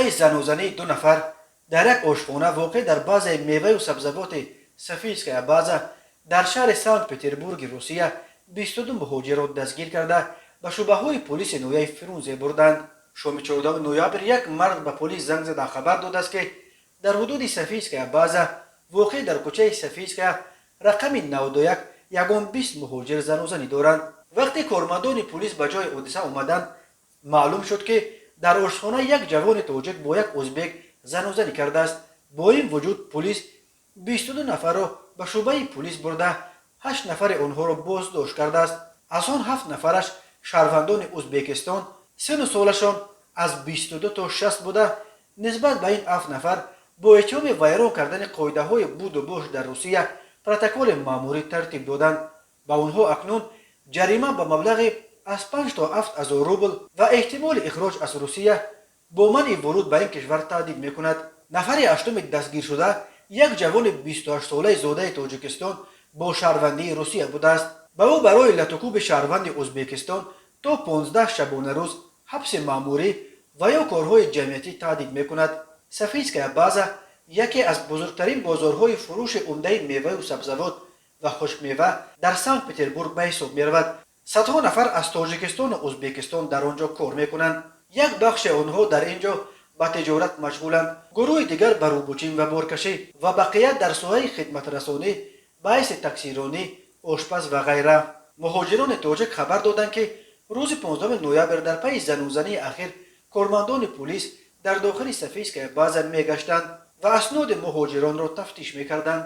Пайи занозании ду нафар дар як ошхона, воқеъ дар базаи меваю сабзавоти Софийская база дар шаҳри Санкт Петербурги Русия, 22 муҳоҷирро дастгир карда, ба шӯъбаҳои полиси ноҳияи Фрунзе бурданд. Шоми 14 ноябр як мард ба полис занг зада, хабар додааст, ки дар ҳудуди Софийская база, воқеъ дар кӯчаи Софийская, рақами 91, ягон 20 муҳоҷир занозанӣ доранд. Вақте кормандони полис ба ҷои ҳодиса омаданд, маълум шуд, ки дар ошхона як ҷавони тоҷик бо як узбек занозанӣ кардааст. Бо ин вуҷуд полис 22 нафарро ба шӯъбаи полис бурда, ҳашт нафари онҳоро боздошт кардааст. Аз он ҳафт нафараш шаҳрвандони Узбекистон, сину солашон аз 22 то 60 буда. Нисбат ба ин ҳафт нафар бо иттиҳоми вайрон кардани қоидаҳои буду бош дар Русия протоколи маъмурӣ тартиб доданд. Ба онҳо акнун ҷарима ба маблағи аз 5 то 7 ҳазор рубл ва эҳтимоли ихроҷ аз Русия бо манъи вуруд ба ин кишвар таҳдид мекунад. Нафари ҳаштуми дастгиршуда як ҷавони 28-солаи зодаи Тоҷикистон бо шаҳрвандии Русия будааст. Ба ӯ барои латукӯби шаҳрванди Ӯзбекистон то 15 шабонарӯз ҳабси маъмурӣ ва ё корҳои ҷамъиятӣ таҳдид мекунад. Софийская база яке аз бузургтарин бозорҳои фурӯши умдаи меваю сабзавот ва хушкмева дар Санкт Петербург ба ҳисоб меравад. Садҳо нафар аз Тоҷикистону Ӯзбекистон дар он ҷо кор мекунанд. Як бахши онҳо дар ин ҷо ба тиҷорат машғуланд, гурӯҳи дигар ба рӯбучин ва боркашӣ ва бақия дар соҳаи хидматрасонӣ ба ҳайси таксиронӣ, ошпаз ва ғайра. Муҳоҷирони тоҷик хабар доданд, ки рӯзи 15 ноябр дар пайи занозании ахир кормандони пулис дар дохили Софийская база мегаштанд ва асноди муҳоҷиронро тафтиш мекарданд.